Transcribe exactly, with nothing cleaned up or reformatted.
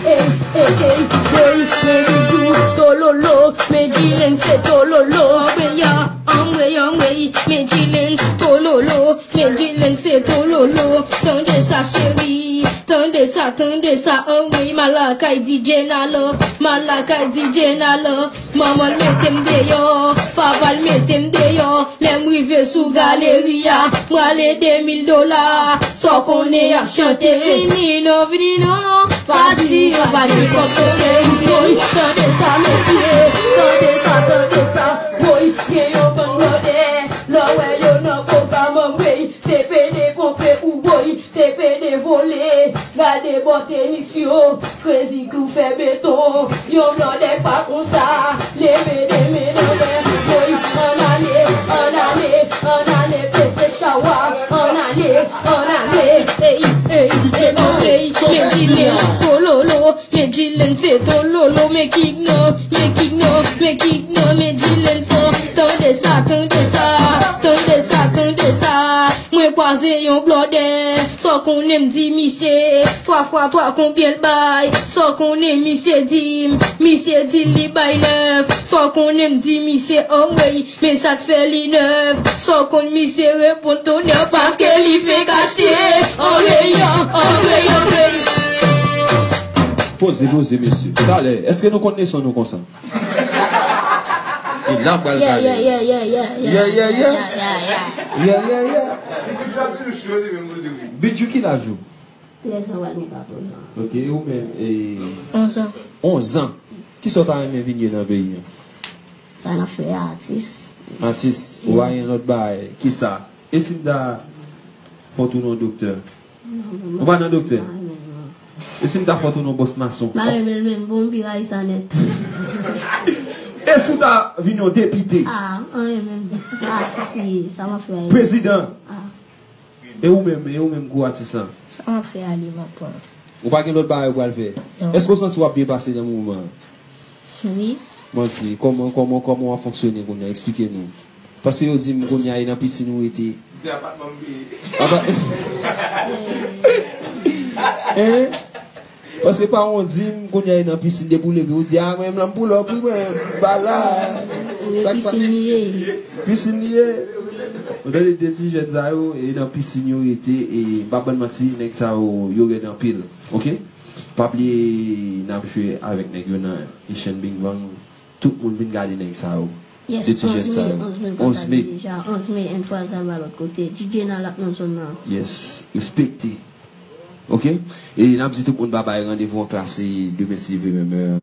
Ey, ey, ey, woy, men Bijou, tololo, men Dylan se tololo. Anmwey, anmwey, anmwey, men Dylan tololo, men Dylan se tololo. Tande sa, cheri, tande sa, tande sa, anmwey, m al lakay D J Nalo, m al lakay D J Nalo. Manman l mete m deyò, papa l mete m deyò. Lè m rive sou galeri a, m rale de mil dola. Sa w konnen y ap chante. Vini non, vini non, pa di yo pa gen kòb kote. Woy, tande sa, mesye, tande sa, tande sa. Woy, gen yon bann blòdè, lè w wè yo nan pwogram, anmwey, se pede ponpe ou woy, se pede vole. Gade bò tenis yo, Crazy Clou fè beton. Yon blòdè pa konsa, leve de men anlè. Woy, ann ale, ann ale, ann ale, pete chawa. Ann ale, ann ale, ey, ey, ey, ey, men Dylan tololo, men Dylan se tololo, men Kigno, men Kigno, men Kigno, men Dylan se. Tande sa, tande sa, tande sa, tande sa. Mwen kwaze yon blòdè, sa w konnen m di misye, twa fwa twa konbyen l bay, sa w konnen misye di m, misye di li bay nèf, sa w konnen m di misye, anmwey, men sa k fè li nèf, sa w konn misye reponn tonè, paske li fenk achte, anmwey, anmwey, anmwey. Poze, poze, mesye. Talè, èske nou konn leson nou konsa? E la pral Yeah, pale. yeah, yeah, yeah, yeah, yeah. Yeah, yeah, yeah. Yeah, yeah, yeah. Yeah, yeah, yeah. Bidjou ki laj ou? Trèz an, pral gen katòz an. Ok, e ou menm? E Onz an. Onz an. Kisa w ta renmen vin ye nan peyi an? Sa n ap fè a, atis. Atis. Ou pa gen lòt bagay. Kisa? E si m ta fè w tounen yon doktè? Ou pa nan doktè? E si m ta fè w tounen yon bòs mason? M pa renmen l menm, bon, m pi rayi sa nèt. E si w ta vin yon depite? Ah, anyen menm. Atis li ye, sa m ap fè a ye. Prezidan? Ah. E ou menm, e ou menm gwo atis lan? Sa m ap fè a li, m ap pran. Ou pa gen lòt bagay ou pral fè? Non. Èske w santi w ap byen pase nan moman an? Wi. Manti, kòman, kòman, kòman w ap fonksyone kounye a? Eksplike nou. Paske yo di m kounye a e nan pisin ou rete. Di apatman m peye. Apa- Hein? Paske pa w di m kounye a e nan pisin depi w leve, ou di, "Ah, mwen menm la m pull up, wi, mwen, m pa la." Wi, sa k pa- pisin li ye. Pisin li ye. Ou tande de ti jèn sa yo, e nan pisin yo rete, e m pa ban n manti, nèg sa yo, yo rèd anpil. Ok? Pa bliye, n ap jwe avèk nèg yo nan Haitian Bing Bang. Tout moun vin gade nèg sa yo. Yes, de ti jèn sa yo. Onz me, onz me, onz me, onz me, M twa Zalba lòt kote. D J Nal ap nan zòn nan. Yes, respekte. Ok? E n ap di tout moun babay, randevou an klas se demen si Dye vle menm.